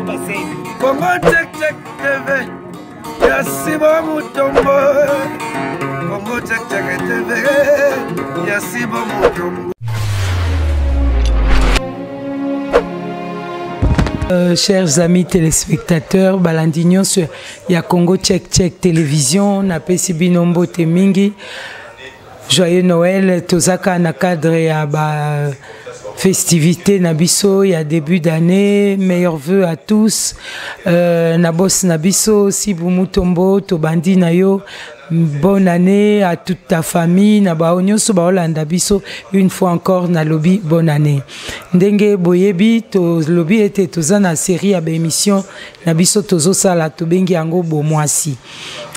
Congo Check Check TV ya Sibo Mutombo. Congo Check Check TV ya Sibo Mutombo. Chers amis téléspectateurs, balandi nyonso ya Congo Check Check Télévision, napesi bino mbote mingi. Joyeux Noël, tozaka na cadre ya ba festivité na biso ya début d'année, meilleurs vœux à tous. Na boss na biso Sibu Mutombo, tobandi na yo. Bonne année à toute ta famille, na ba nyonso ba olanda biso une fois encore na lobi bonne année. Ndenge boyebi to lobi ete toza na série ya ba émission na biso tozosala tobengi yango bomwasi.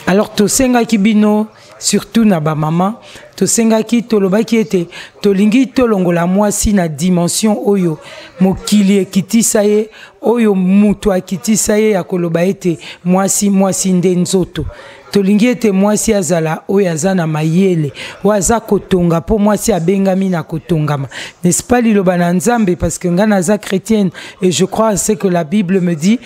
Alors tosengaki bino surtout na ba mama, tosengaki tolobaki ete tolingi tolongola mwasi na dimension oyo mokili ekitisa ye, oyo mutu akitisa ye ya koloba ete mwasi, mwasi nde nzoto. Tolingi ete mwasi azala oyo aza na mayele, oyo aza kotonga, po mwasi abengami na kotongama. N'est-ce pas liloba na Nzambe, parce que nga naza chrétienne et je crois à ce que la Bible me dit: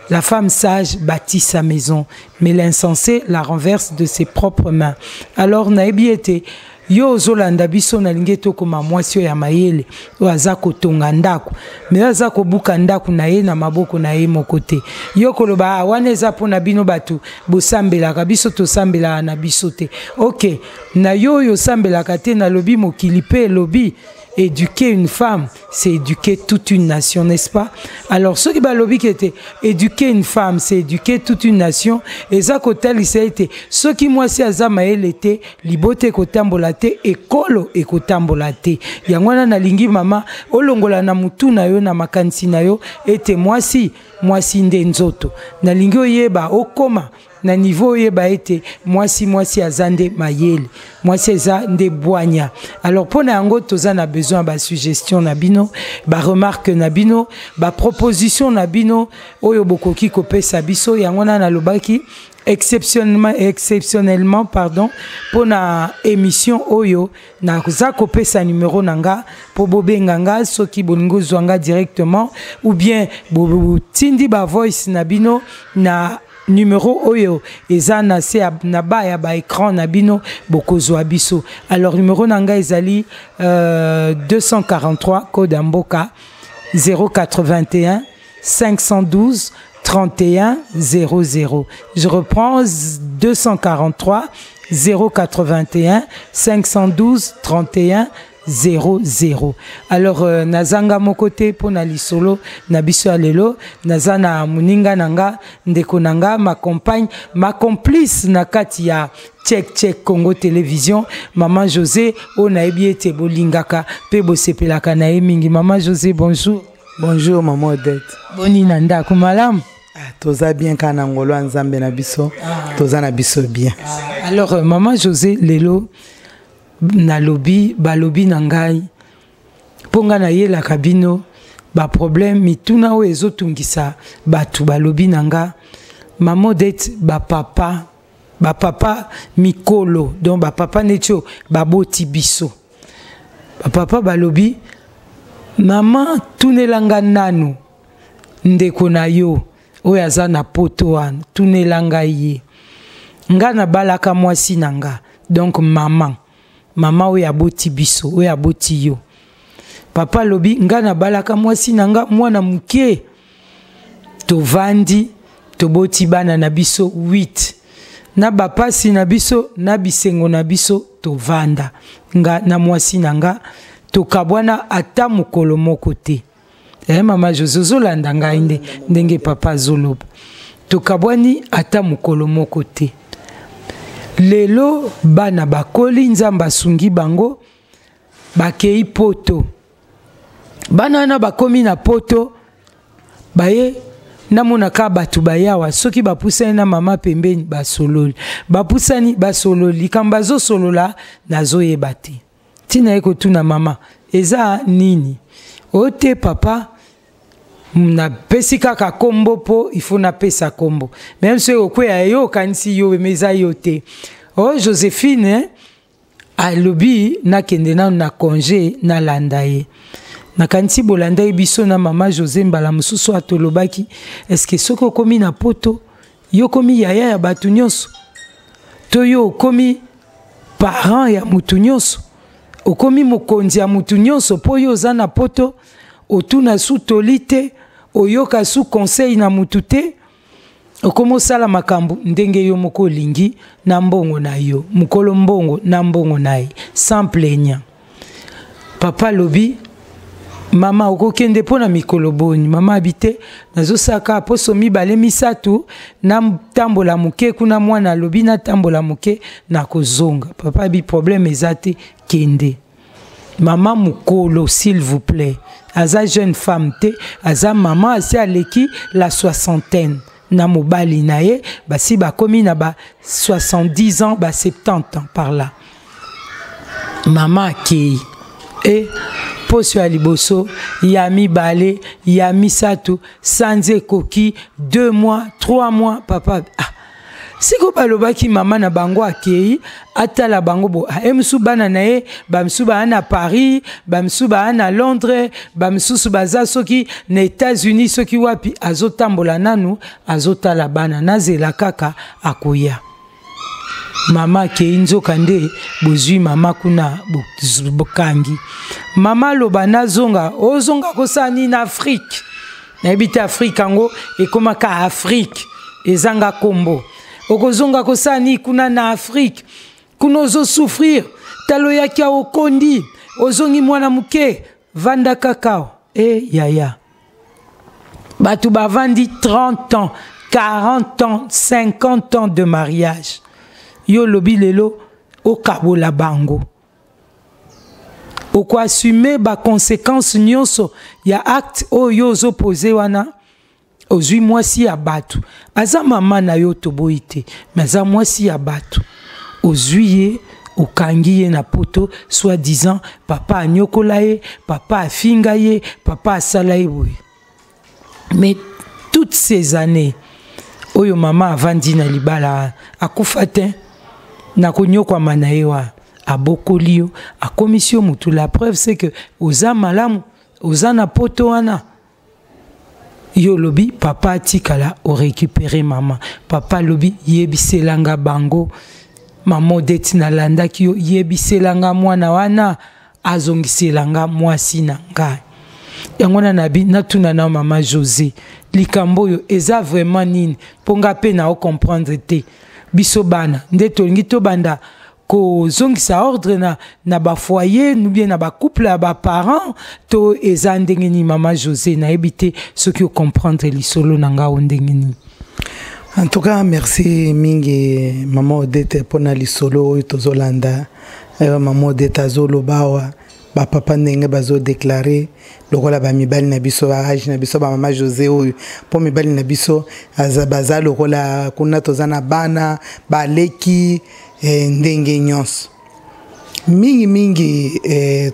la femme sage bâtit sa maison, mais l'insensé la renverse de ses propres mains. Alors nayebi ete yo ozolanda biso, nalingi ete okoma mwasi oyo ya mayele, oyo aza kotonga ndako, mais oyo aza kobuka ndako na ye na maboko na ye moko te. Yo koloba, ah, wana eza mpona bino bato bosambelaka, biso tosambelaka na biso te. Ok, na yo oyo osambelaka te, nalobi mokili mpe elobi éduquer une femme, c'est éduquer toute une nation, n'est-ce pas? Alors, ceux qui balobi qui étaient éduquer une femme, c'est éduquer toute une nation. Et ça, kotalisa ete ceux qui mwasi aza mayele te, libote ekotambola te, ekolo ekotambola te. Yango wana nalingi mama olongola na mutu na yo, na makanisi na yo ete mwasi, mwasi nde nzoto. Nalingi oyeba okoma na niveau oyeba ete mwasi, mwasi aza nde mayele, mwasi eza nde bwanya. Alors mpona yango toza na besoin ya basuggestion na bino, baremarque na bino, baproposition na bino oyo bokoki kopesa biso. Yango wana nalobaki exceptionnellement, pardon, mpona émission oyo naza kopesa numéro na nga mpo bobenga nga soki bolingi ozwa nga directement, ou bien botindi ba voice na bino na numéro oyo eza na se na ba ya ba écran na bino, bokozwa biso. Alors numéro na nga ezali 243 code ya mboka 081 512 31 00. Je reprends: 243 081 512 31 00. Alors nazanga moko te mpo na lisolo na biso ya lelo. Naza na moninga na nga, ndeko na nga, ma compagne, ma complice na kati ya Check Check Congo Télévision, mama José, oyo nayebi ete bolingaka mpe bosepelaka na ye mingi. Mama José, bonjour. Bonjour, mama Odette. Boni na ndako, malamu? Ah, toza bien kaka na ngolo ya Nzambe na biso. Ah. Toza na biso bien. Ah. Alors mama José, lelo nalobi, balobi na ngai mpo ngai nayelaka bino baproblème, mituna oyo ezotungisa bato. Balobi na nga, mama Odette, bapapa, bapapa mikolo, donc bapapa neti oyo baboti biso, bapapa balobi: mama, tunelanga nanu ndeko na yo oyo aza na poto wana, tunela ngai ye. Nga nabalaka mwasi na nga, donc mama, mama oyo aboti biso, oyo aboti yo. Papa alobi: nga nabalaka mwasi na nga mwana moke, tovandi, toboti bana na biso 8, na bapasi na biso na bisengo na biso, tovanda nga na mwasi na nga, tokabwana ata mokolo moko te. Mama José, ozolanda ngai nde ndenge papa azoloba: tokabwani ata mokolo moko te. Lelo bana bakoli, Nzambe asungi bango, bakei poto. Bana wana bakomi na poto, baye namonaka bato bayawa, soki bapusani na mama pembeni, basololi, bapusani, basololi, likambo bazosolola nazoyeba te. Ntina ye kotuna mama eza nini? Oyo te, papa, napesi kaka kombo mpo ifo napesa kombo, même soki okweya yo okanisi yo, mais eza yo te. O Joséphine alobi nakende nanu na congé, nalanda ye. Nakanisi bolandaki biso na mama José mbala mosusu atolobaki, eske soki okomi na poto yo okomi yaya ya bato nyonso, to yo okomi parent ya motu nyonso, okomi mokonzi ya motu nyonso mpo yo oza na poto, otuna su toli te, oyoka su conseil na motu te, okomi osala makambo ndenge yo moko olingi na mbongo na yo, mokolo mbongo na mbongo na ye sans plaignant. Papa alobi, mama okokende mpo na mikolo boni? Mama abi te, nazosaka poso mibale misato, natambola moke kuna, mwana alobi natambola moke nakozonga. Papa abi problème eza te, kende. Mama mokolo, s'il vous plaît, aza jeune femme te, aza mama asi aleki la soixantaine na mobali na ye, basi bakomi na ba 70 ans, ba 70 ans par là. Mama akei e poso ya liboso, ya mibale, ya misato, sanza ekoki 2 mois, 3 mois. Papa, ah, siko balobaki mama na bango akei atala bango bo e mosusu bana na ye, bamisusu baa na Paris, bamisusu baa na Londres, bamisusu baza soki na États-Unis, soki wapi, azotambola nanu azotala bana, nazela kaka akoya. Mama akei, nzoka nde bozwi mama kuna bokangi. Mama aloba nazonga, ozonga kosala nini na Afrike? Nayebi te Afrike yango ekomaka Afrike ezanga kombo. Okozonga kosala nini kuna na Afrike? Kuna ozosouffrir, tala oyaki awa okondi, ozongi mwana moke, vanda kaka. E yaya, bato bavandi 30 ans, 40 ans, 50 ans de mariage, yo olobi lelo okabola bango, okoassume baconséquence nyonso ya acte oyo yo ozopose wana. Ozwi mwasi ya bato, aza mama na yo, toboyi te, me aza mwasi ya bato, ozwi ye okangi ye na poto, soit disant papa anyokola ye, papa afinga ye, papa asala ye boye. Mais toutes ces années oyo mama avandi na libala, akufa te na konyokwama na ye wana, abokoli yo, akomisi yo motu. La preuve, c'est que oza malamu, oza na poto wana. Yo olobi papa atikala, orécupere mama. Papa alobi yebiselanga bango, mama Odeti, nalandaki yo, yebiselanga mwana wana azongiselanga mwasi na ngai. Yango wana nabi natuna na mama José, likambo oyo eza vraiment nini? Mpo nga mpe na ocomprendre te. Biso bana nde tolingi tobanda kozongisa ordre na bafoyer ou bien na bacouple ya baparent, to eza ndenge nini? Mama José, nayebi te soki ocomprendre lisolo na nga o ndenge nini. En tout cas, merci mingi mama Odete mpona lisolo oyo tozolanda. Mama Odete azoloba awa bapapa ndenge bazodeklare lokola bamibali na biso, baage na biso, bamama José oyo, mpo mibali na biso baza lokola kuna toza na bana baleki ndenge nyonso. Mingimingi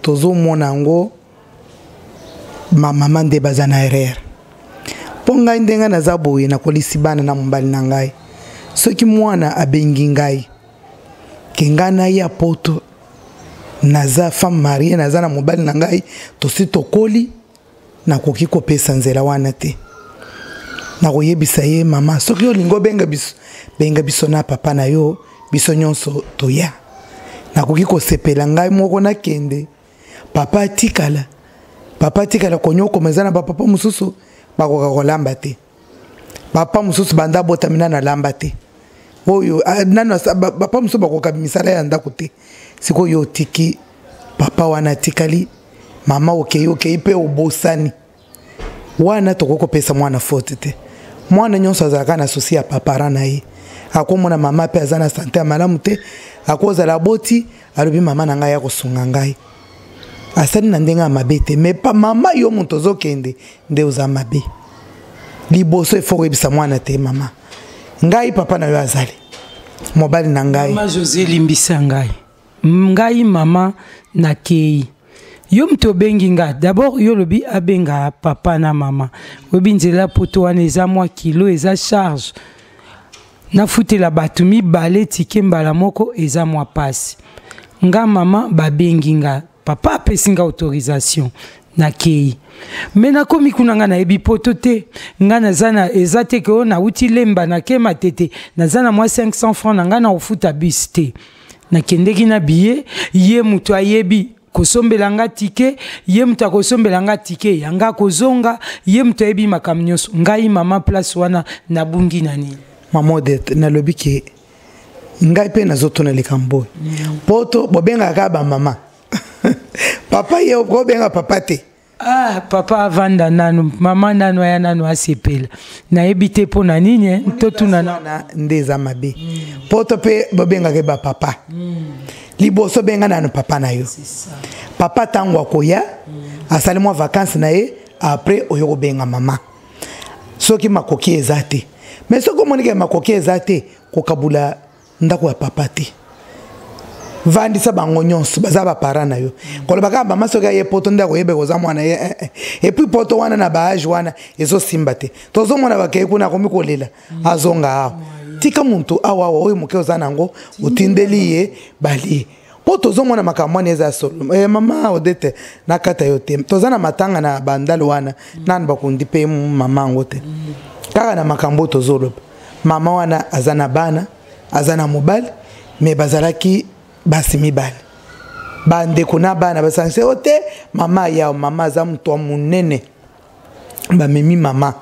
tozomona yango, bamama nde baza na erreur. Mpo ngai ndenge naza boye, nakolisi bana na mobali na ngai. Soki mwana abengi ngai ke ngai naya poto, naza femme mariée, naza na mobali na ngai, tosi tokoli, nakoki kopesa nzela wana te. Nakoyebisa ye: mama, soki olingi obenga biso, benga biso na papa na yo, biso nyonso toya. Nakoki kosepela ngai moko nakende, papa atikala, papa atikala konyokoma. Eza na bapapa mosusu bakoka kolamba te, papa mosusu banda abotami nano alamba te, oyo nano papa mosusu bakoka misala ya ndako te. Sikoyo otiki papa wana atikali, mama okei, okei mpe obosani wana, tokoki kopesa mwana faute te. Mwana nyonso azalaka na souci ya baparent na ye. Akomona mama mpe aza na sante ya malamu te, akozala aboti, alobi mama na ngai akosunga ngai. Asali na ndenge ya mabe te, mais pa mama, yo moto ozokende nde oza mabe. Liboso efo koyebisa mwana te: mama, ngai papa na yo azali mobali na ngai. Mama José, limbisa ngai. Ngai mama nakei, yo moto obengi nga d'abord, yo olobi abenga papa na mama. Oyebi nzela poto wana eza mwa kilo, eza charge, nafutela bato mibale tike mbala moko eza mwa pasi. Nga mama babengi nga, papa apesi nga autorisation. Nakei, me nakomi kuna, ngai nayebi poto te. Ngai naza na, eza te ke oyo nauti Lemba nake Matete, naza na mwa 500 francs na ngai na kofuta bus te. Nakendeki na billet, ye moto ayebi kosombela nga ticket, ye moto akosombela nga ticket ya nga kozonga, ye moto ayebi makambo nyonso. Ngai mama, place wana nabungi na nini? Mama Odette, nalobi ke ngai mpe nazotuna likambo oyo. Poto bobengaka kaka bamama, papa ye okobenga papa te? Ah, papa avanda nanu, mama nanu aya nanu asepela. Nayebi te mpo na nini, eh, totuna na nde eza mabe. Poto mpe bobengaka bapapa. Liboso benga nanu papa na yo. Papa ntango akoya, asali mwa vacance na ye, après oyo kobenga mama soki makoki eza te. Mais soki omonike makoki eza te, kokabula ndako ya papa te. Vandisa bango nyonso, baza baparent na yo. Koloba kaka mama soki aye poto nde akoyeba koza mwana ye, eh, eh. Et puis poto wana na baage wana ezosimba te. Tozomona bakei kuna, akomi kolela azonga awa. Tika motu awa awa, oyo moke oza nango otindeli ye balie, mpo tozomona makambo wana eza solo. Eh, mama Odete, nakata yo te. Toza na matanga na Bandalo wana, nanu bakundi mpe mama yango te. Kaka na makambo oyo tozoloba, mama wana aza na bana, aza na mobali, me bazalaki basi mibale. Bandeko na bana basangisi o te, mama ya mama aza moto ya monene. Bamemi mama,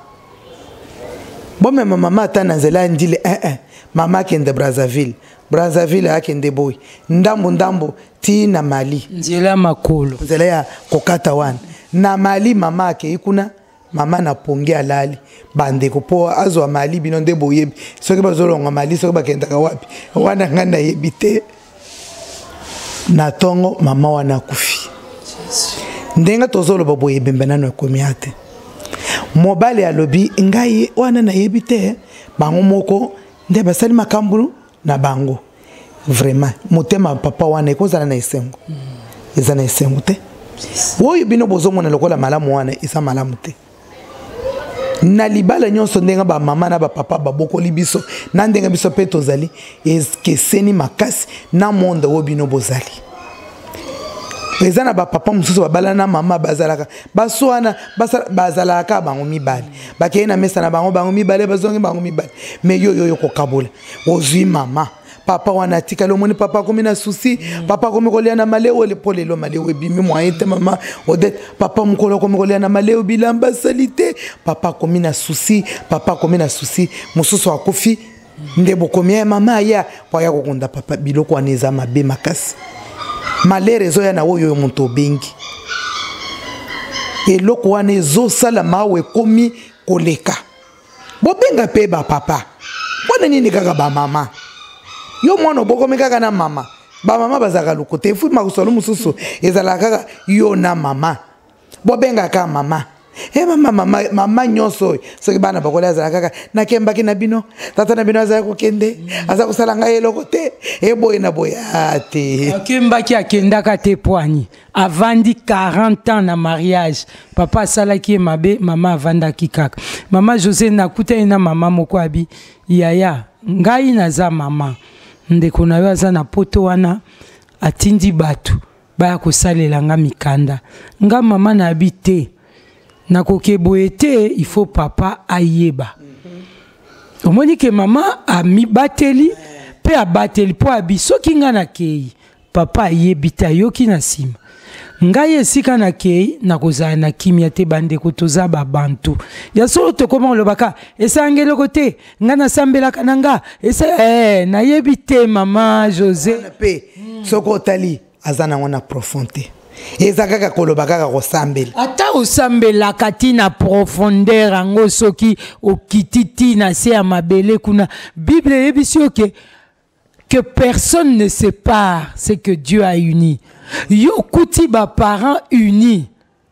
bomema mama ata na nzela ya Ndjili, eh, eh. Mama akende Brazzaville, Brazzaville akende boye ndambo ndambo ti na Mali. Nzela makolo. Nzela ya kokata wana na Mali. Mama akei kuna, mama na pongi alali. Bandeko, mpo azwa Mali, bino nde boyebi soki bazolonga Mali, soki bakendaka wapi wana, ngai nayebi te. Na ntongo mama wana akufi. Ndenge tozoloba boye, ebembe nano ekomi ya te. Mobali alobi ngai wana nayebi te, bango moko nde basali makambo na bango. Vraiment, motema papa wana ekozala na esengo? Eza na esengo te. Oyo bino bozomona lokola malamu wana eza malamu te. Na libala nyonso, ndenge bamama na bapapa babokoli biso na ndenge biso mpe tozali, ekeseni makasi na monde oyo bino bozali. Eza na bapapa mosusu babala na mama, bazalaka baswana, bazalaka kaka bango mibale, bakei na mesa na bango, bango mibale bazongi bango mibale. Me yo yo kokabola, ozwi mama, papa wana atikali. Omoni papa akomi na souci, papa akomi kolia na malewo, mpo lelo malewo ebimi moyen te. Mama Odete, papa mokolo akomi kolia na malewo, bilamba asali te, papa akomi na souci, papa akomi na souci. Mosusu akufi nde bokomi ya mama aya mpo aya kokunda papa. Biloko wana eza mabe makasi. Malere ezoya na oyo oyo moto obengi eloko wana ezosala mawa, ekomi koleka. Bobenga mpe bapapa, mpona nini kaka bamama? Yo mwana obokomi kaka na mama, bamama bazalaka lokuta. Efu makosolo mosusu ezalaka kaka yo na mama, bobengaka mama e mama, mama, mama nyonso oyo. Soki bana bakoli, azala kaka nakembaki na bino, tata na bino azali kokende, aza kosala ngai eloko te, eboye na boye te. Akembaki, akendaka te. Poani avandi 40 ans na mariage, papa asalaki ye mabe, mama avandaki kaka. Mama José, nakutani na mama moko, abi: "Yaya, ngai naza mama, ndeko na yo aza na poto wana, atindi bato baya kosalela nga mikanda." Nga mama na abi te, nakoki boye te, il faut papa ayeba. Omoni ke mama amibateli mpe abateli, mpo abi soki nga nakei, papa ayebi te, ayoki na nsima, ngai esika nakei nakozala na kimia te. Bandeko, toza babantu ya solo. Tokoma kolobaka esanga eloko te, ngai nasambelaka na nga esa, eh, nayebi te, mama José. Mpe soki otali, aza nango na profond te, eza kaka koloba, kaka kosambela. Ata osambelaka ti na profondeur yango, soki okiti ti na se ya mabele kuna, Bible eyebisi yo que personne ne sépare ce que Dieu a uni. Yo kuti ba parents unis,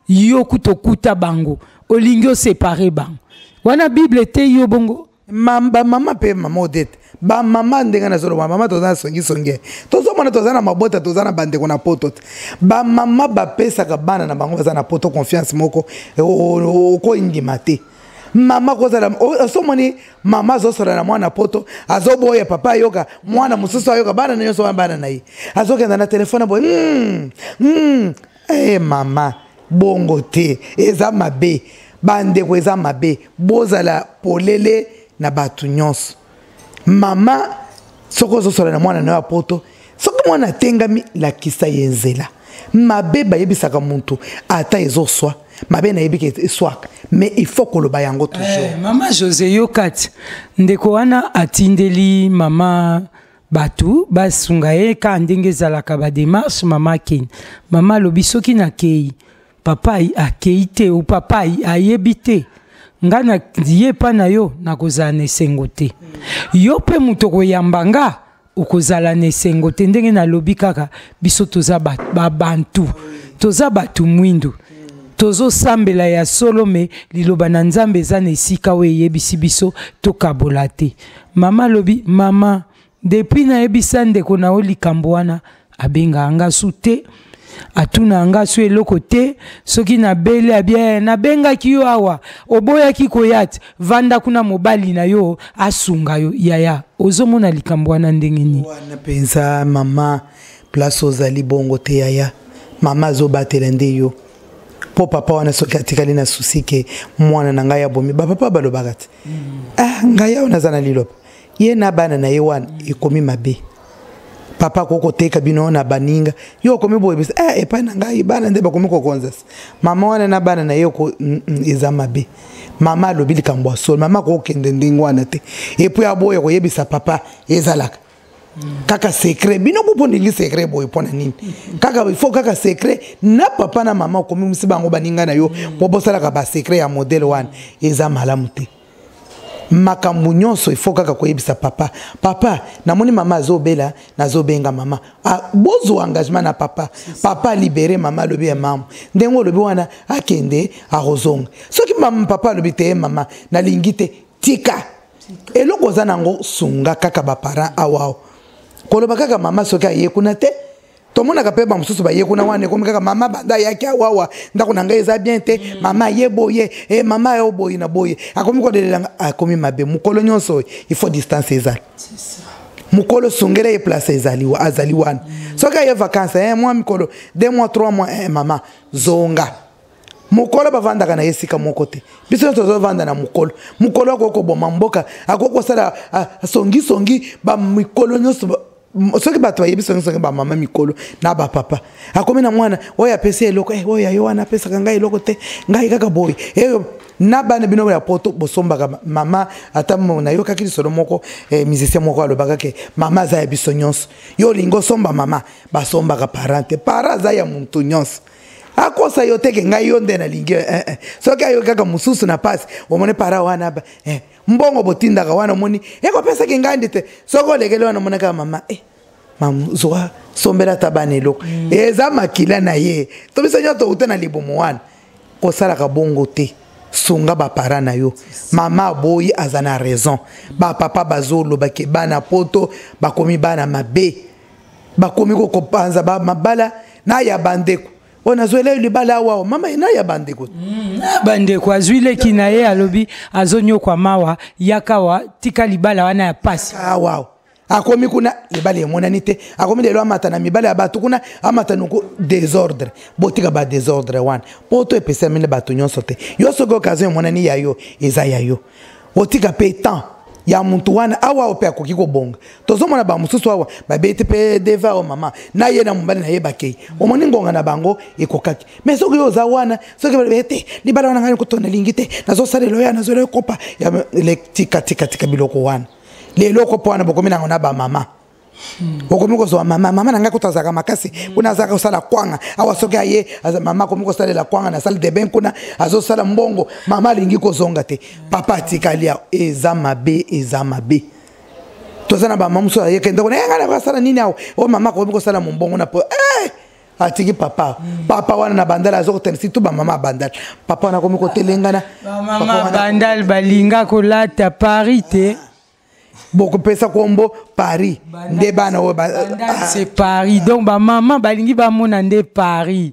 yo kuta okuta bango, olingi osépare bango. Wana Bible te yo bongo. Bamama mpe, mama Odete, bamama, ndenge nazoloba, mama, toza na songisongi, tozomona toza na mabota, toza na bandeko na poto te. Bamama bapesaka bana na bango baza na poto confiance moko okoindima te. Mama kozala osomoni mama azosola na mwana poto, azoboya papa ayoka, mwana mosusu ayoka, bana na nyonso wana bana na ye, azokenda na telefone boye. Hey, mama. Bongo te, eza mabe. Bandeko, eza mabe. Bozala polele na bato nyonso. Mama, soki ozosola na mwana na yo ya poto, soki mwana atengami, lakisa ye nzela. Mabe bayebisaka mutu ata ezoswa mabe, nayebi ke eswaka, mais il faut koloba yango toujours. Mama José, yo kati ndeko wana atindeli mama bato basunga ye kaka ndenge ezalaka badémarche. Mama akende, mama alobi soki nakei, papa akei te o papa ayebi te, nga na ye epa na yo nakozala na esengo te, yo mpe moto okoyamba nga okozala na esengo te. Ndenge nalobi kaka, biso toza babantu, toza bato mwindu, tozosambela ya solo, me liloba na Nzambe eza na esika oyo eyebisi biso tokabola te. Mama alobi, mama, depuis nayebisa ndeko na yo likambo wana, abengaka nga su te, atuna nga su eloko te. Soki nabeli, abi eh, nabengaki yo awa, oboyaki koya te, vanda kuna, mobali na yo asunga yo. Yaya, ozomona likambo wana ndenge nini? Wana mpenza, mama, place ozali bongo te. Yaya, mama azobatela nde yo, mpo papa wana soki atikali na susi ke mwana na ngai abomi, bapapa balobaka te. Ah, ngai awa naza na liloba, ye na bana na ye wana ekomi mabe. Papa akoki koteka bino na baninga, yo okomi boyebisa eh, epai na ngai bana nde bakomi kokonza mama wana na bana na ye eza mabe. Mama alobi likambo ya solo. Mama akokende ndenge wana te, et puis aboya koyebisa papa, ezalaka kaka secret. Bino bo ndingi secret boye mpo na nini? Kaka il faut kaka secret na papa na mama, okomi misi bango baninga na yo mpo bosalaka basecret ya modèle wana, eza malamu te. Makambo nyonso il faut kaka koyebisa papa. Papa, namoni mama azobela, nazobenga mama. Ah, bozwa engagement na papa. Papa libere mama, alobi ya mama ndenge olobi wana, akende, akozonga. Soki mama, papa alobi te, ye mama nalingi te, tika eloko oza nango, sunga kaka baparent awa. Awa koloba kaka mama soki aye kuna te, tomonaka mpe bamosusu baye kuna wana, ekomi kaka mama banda ayaki awawa, ndako na ngai eza bien te, mama aye boye e, mama ayo boye na boye, akomi kolelelanga, akomi mabe. Mokolo nyonso oyo il faut distance ezala. Mokolo sungela ye place ezali, azali wana. Soki aye vacance, un mois, mikolo 2 mois, 3 mois, eh, mama zonga. Mokolo bavandaka na ye esika moko te. Biso nyonso tozovanda na mokolo. Mokolo akoki koboma mboka, akoki kosala songisongi. Bamikolo nyonso, soki bato bayebi songisongi, bamama mikolo na bapapa, akomi na mwana oyo apesi eloko eh, oyo ayo wana apesaka ngai eloko te, ngai kaka boye. Eyo na bana bino ya poto bosombaka mama. Ata nayokaki lisolo moko eh, musicien moko alobaka ke mama aza ya biso nyonso. Yo olingi osomba mama, basombaka parent te. Parent aza ya motu nyonso. Akosa yo te ke ngai yo nde nalingi eh, eh. Soki ayoki kaka mosusu na pasi, omoni para wana eh, mbongo botindaka wana, omoni ekopesaki ngai ndi te. Soki olekeli wana, omoni kaka mama eh, mama zwa, sombela ata bana eloko. Eza makila na ye to biso nyonso touta na libumu wana. Kosalaka bongo te, sunga baparent na yo. Mama aboyi, aza na raison. Bapapa bazoloba ke bana poto bakomi bana mabe, bakomi kokopanza mabala na ya bandeko oyo nazwela yo libala awa, mama na ya bandeko. Na bandeko azwi leki na ye, alobi azonyokwa mawa, yaka wa tika libala wana ya pasi. Awa akomi kuna, libala emonani te. Akomi lelo amata na mibala ya bato kuna, amata noko désordre. Botika badésordre wana. Po to epesami na bato nyonso te. Yo soki occasion emonani ya yo, eza ya yo. Otika mpe temps ya mutu wana awa mpe akoki kobonga. Tozomona bamosusu awa babeti mpe deva oyo, mama na ye na mobali na ye bakei, omoni ngonga na bango ekokaki. Mais soki oyo oza wana, soki balobi te libala wana ngai koto nalingi te, nazosalela oyo, nazola ekopa ya tika, tika, tika biloko wana. Lelo okopa wana bokomi nango na bamama. Okomi kozwa mama, mama na ngai kuta azalaka makasi kuna, azalaka kosala kwanga awa. Soki aye, mama akomi kosalela kwanga na salle de bain kuna, azosala mbongo, mama alingi kozonga te, papa atikali awa. Eza mabe, eza mabe. Toza na bamama mosusu ayeke ndako na ye, ngai nakosala nini awa? O mama akomi kosala mombongo na po eh! Atiki papa. Papa wana na Bandala azokotela, surtout bamama ya Bandala. Papa wana akomi kotelengana. Bamama Bandal balinga kolata Paris te. Bokopesa kombo Paris nde bana oyo. C'est Paris, donc bamama balingi bamona nde Paris.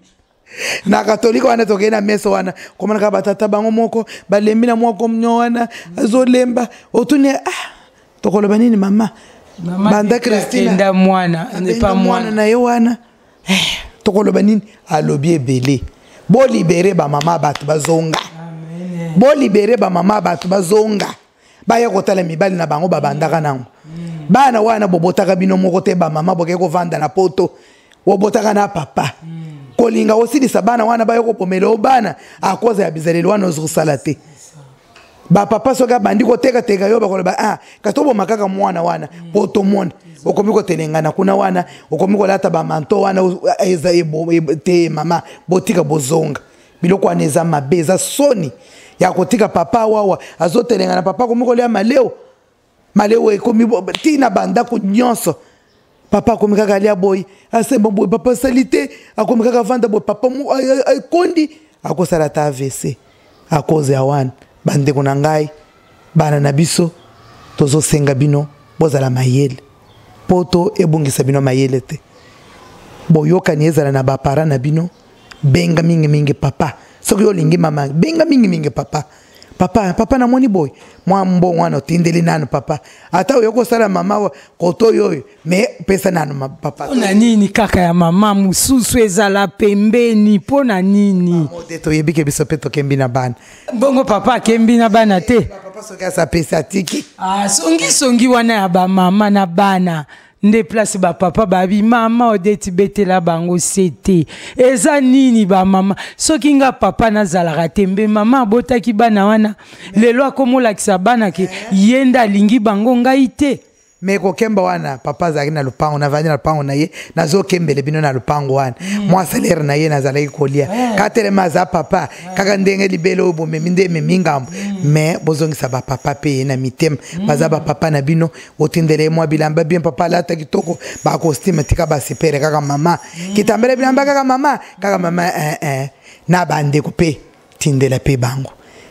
Na katolika wana tokei na mesa wana, komonaka batata bango moko balembi na mwa komnio wana, azolemba. Otuni, ah, tokoloba nini mama? Banda Christina mwana mwana na ye wana, eh, tokoloba nini? Alobi ebele. Bolibere bamama bato bazonga, bolibere bamama bato bazonga, baya kotala mibali na bango babandaka nango. Bana wana bobotaka bino moko te, bamama boke kovanda na poto, obotaka na papa. Kolinga osilisa bana wana, baya kopomela o bana akoza ya bizaleli wana ozosala te. Bapapa soki abandi kotekateka yo, bakoloba: "Ah, kasi toboma kaka mwana wana mpo tomona." Okomi kotelengana kuna wana, okomi kolata bamanto wana eza te. Mama, botika, bozonga. Biloko wana eza mabe, eza soni ya kotika papa wawa azotelengana. Papa akomi kolia maleo, maleo ekomi ntina bandako nyonso. Papa akomi kaka alia boye, asemba boye, papa asali te, akomi kaka avanda boye. Papa ekondi, akosala ata AVC à cause ya wana. Bandeko na ngai, bana na biso, tozosenga bino bozala mayele mpo to ebungisa bino mayele te. Boyokani ezala na baparent na bino. Benga mingimingi papa. Soki olingi mama, benga mingimingi papa. "Papa, papa, namoni boye, mwa mbongo wana otindeli nanu papa." Ata oyo kosala mama koto oyo oyo, me pesa nanu papa. Mpo na nini kaka ya mama mosusu ezala pembeni? Mpo na nini? Te, toyebi ke biso mpe tokembi na bana. Bongo papa akembi na bana te? Papa soki asapesi, atiki. Ah, songisongi wana ya bamama na bana nde place bapapa babi. Mama Odeti, betela bango se te. Eza nini bamama? Soki nga papa nazalaka te, mbe mama abotaki bana wana, lelo akomolakisa bana ke ye nde alingi bango, ngai te. Me kokemba wana, papa azalaki na lupango, navandi na lupango na ye, nazokembele bino na lupango wana. Mwa salaire na ye nazalaki kolia. Katelema aza papa kaka ndenge libele oyo bomemi nde ememi ngambo. Me bozongisa bapapa mpe ye na mitema. Baza bapapa na bino. Otindela ye mwa bilamba bien, papa alata kitoko, bacostume, tika basipere kaka mama kitambela bilamba, kaka mama, kaka mama eh, eh. Na bandeko mpe tindela mpe bango,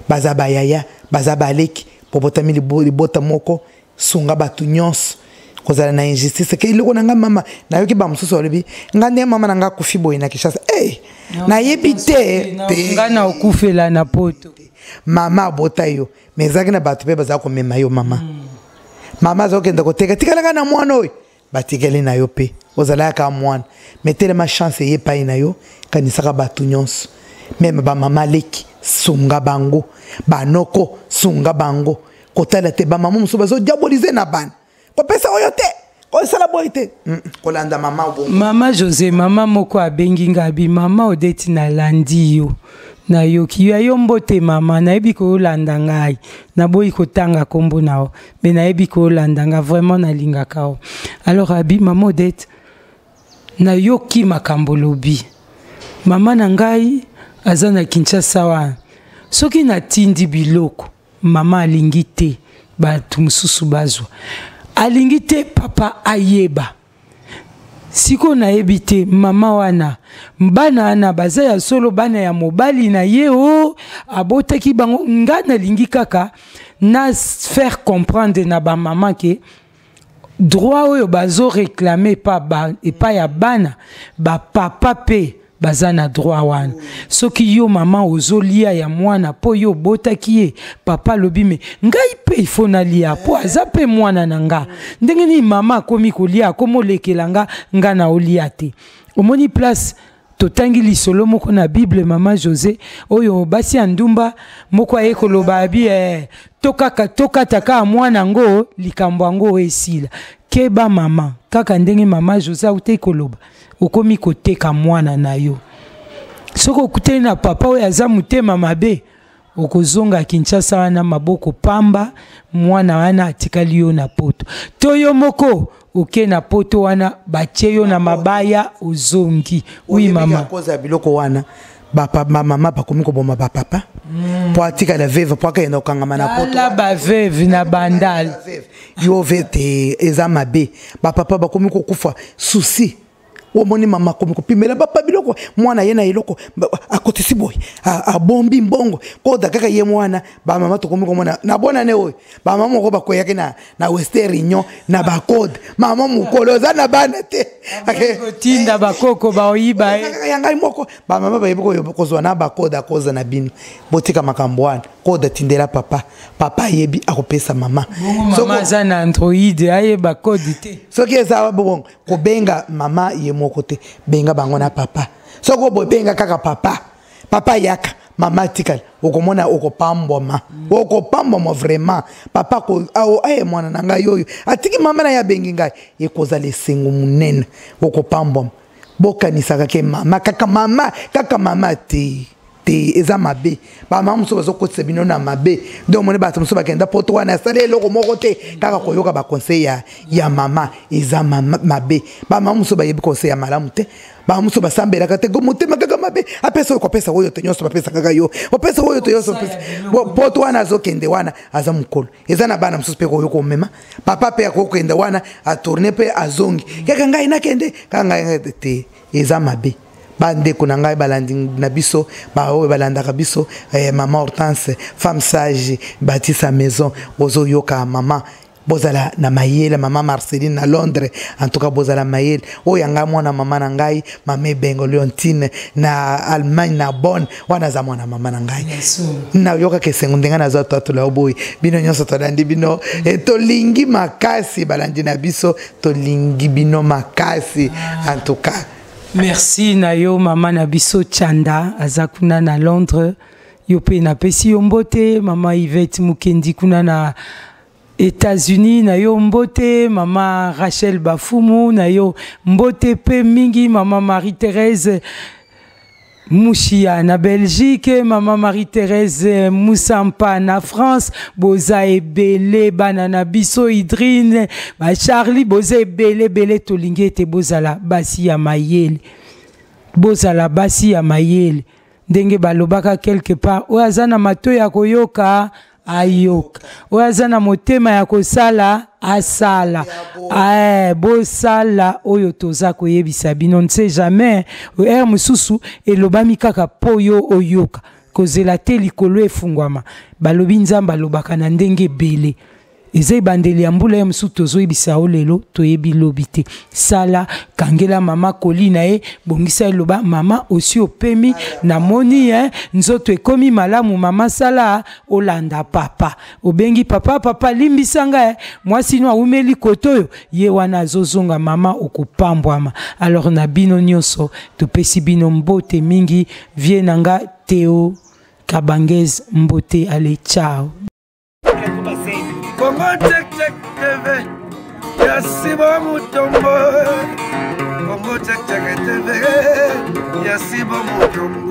baza bayaya, baza baleki, bobotami libota moko. Sunga bato nyonso, kozala na injustice ke eloko na nga mama. Nayoki bamosusu balobi: "Nga nde mama na nga akufi boye na Kinshasa." Hey, nayebi te. Nga na okufela na poto. Mama abota yo, me ezalaki na bato mpe baza komema yo mama. Mama azokende koteka, tikalaka na mwana oyo batikeli na yo mpe ozalaka kaka mwana. Me telema, chance eye epai na yo. Kanisaka bato nyonso, meme bamama leki, sunga bango, banoko, sunga bango. Kotala te bamama mosusu bazodiabolize na bana, kopesa oyo te, kosala boye te, kolanda mama bongo. Mama José, mama moko abengi nga, abi: "Mama Odeti, nalandi yo, nayoki yo." Yo mbote mama, nayebi koolanda ngai. Naboyi kotanga nkombo na yo, me nayebi koolanda nga, vraiment nalingaka yo. Alors abi: "Mama Odete, nayoki makambo lobi. Mama na ngai aza na Kinshasa wana, soki natindi biloko, mama alingi te bato mosusu bazwa, alingi te papa ayeba. Sikoyo nayebi te, mama wana, bana wana baza ya solo bana ya mobali na ye o abotaki bango? Nga nalingi kaka na faire comprendre na bamama ke droit oyo bazoréclame epai ya bana, bapapa mpe baza na droit wana. Soki yo mama ozolia ya mwana mpo yo obotaki ye, papa alobi: 'Me ngai mpe ifo nalia mpo aza mpe mwana na nga. Ndenge nini mama akomi kolia, akomi olekela nga, nga na olia te?'" Omoni place totangi lisolo moko na Bible, mama José, oyo basi ya ndumba moko aye koloba, abi tokaka tokata kaka mwana yango, likambo yango esila. Keba mama, kaka ndenge mama José autei koloba, okomi koteka mwana na yo. Soki okutani na papa oyo aza motema mabe, okozonga Kinshasa wana maboko pamba. Mwana wana atikali yo na poto, to yo moko oke na poto wana, batie yo na mabaya, ozongi. Oui mama. Koza biloko wana, bamama bakomi koboma bapapa mpo atikala veuve, mpo akende kokangama na poto. Ala baveuve na Bandal. Yo ve te, eza mabe. Bapapa bakomi kokufa susi. Omoni mama akomi kopimela bapa biloko, mwana ye na eloko akotisi boye, abombi mbongo koda kaka ye mwana. Bamama tokomi komona na bonane oyo, bamama moko bakweyaki na Western Union na bacode. Mama mokolo oza na bana te. Kotinda bakoko baoyiba ye. Ya ngai moko, bamama bayebi kozwa na bacode akoza na bino. Botika makambo wana. Code atindela papa, papa ayebi akopesa mama. Mama aza na Android, ayeba code te? Soki eza bongo, kobenga mama ye moko te, benga bango na papa. Soki obobenga kaka papa, Papa yaka, mama atikala, okomona okopambwama, okopambwama vraiment. Papa ko awo aye mwana na ngai oyo atiki mama na ye abengi ngai, ekozala esengo monene, okopambwama. Bokanisaka ke mama kaka mama kaka mama te te, eza mabe. Bamama mosusu bazokotisa bino na mabe. Donc omoni bato mosusu bakenda poto wana asali eloko moko te, kaka koyoka baconseil ya mama eza mabe. Bamama mosusu bayebi conseil ya malamu te, bamama mosusu basambelaka te, motema kaka mabe, apesa oyo kopesa oyo te, nyonso bapesa kaka yo, opesa oyo te, nyonso opesa. Poto wana azokende wana aza mokolo, eza na bana mosusu mpe koyo komema papa mpe akokende wana atourne mpe azongi kaka ngai nakende kaka ngai te, eza mabe. Bandeko na ngai balandi na biso, baoyo balandaka biso, mama Hortense, femme sage, bâti sa maison, ozoyoka mama, bozala na mayele. Mama Marceline na Londres, en tout cas bozala mayele. Oyo ya ngai mwana mama na ngai, mama Ebengo Leontine na Allemagne na Bonn, wana aza mwana mama na ngai. Nayokaka esengo ndenge nazwa twatola yo boye. Bino nyonso tolandi bino, tolingi makasi balandi na biso, tolingi bino makasi en tout cas. Merci na yo mama na biso Chanda aza kuna na Londres, yo pe napesi yo mbote. Mama Yvette Mukendi kuna na États-Unis, na yo mbote. Mama Rachel Bafumu, na yo mbote pe mingi. Mama Marie-Thérèse Mouchia na Belgique, mama Marie-Thérèse Moussampa na France, boza ebele bana na biso Idrine, ba Charlie, boza ebele ebele, tolingi ete bozala basi ya mayele. Bozala basi ya mayele. Ndenge balobaka quelque part, oyo aza na matoyi ya koyoka ayoka, oyo aza na motema ya kosala asala. Bosala oyo toza koyebisa bino, ne sait jamais heure mosusu elobami kaka po yo oyoka, kozela te likolo efungwama. Balobi Nzambe alobaka na ndenge ebele. Eza ebandeli ya mbula ya mosusu tozoyebisa yo lelo, toyebi lobi te. Sala, kangela mama koli na ye, bongisa eloba mama osi opemi, namoni nzoto ekomi malamu, mama sala olanda papa. Obengi papa, papa limbisa ngai, mwasi no awumeli koto oyo, ye wana azozonga, mama okopambwama. Alors na bino nyonso topesi bino mbote mingi, vie na nga Theo Kabangez mbote, allez ciao. Congo Check Check TV, ya Simon Mutombo. Congo Check Check TV, ya Simon Mutombo.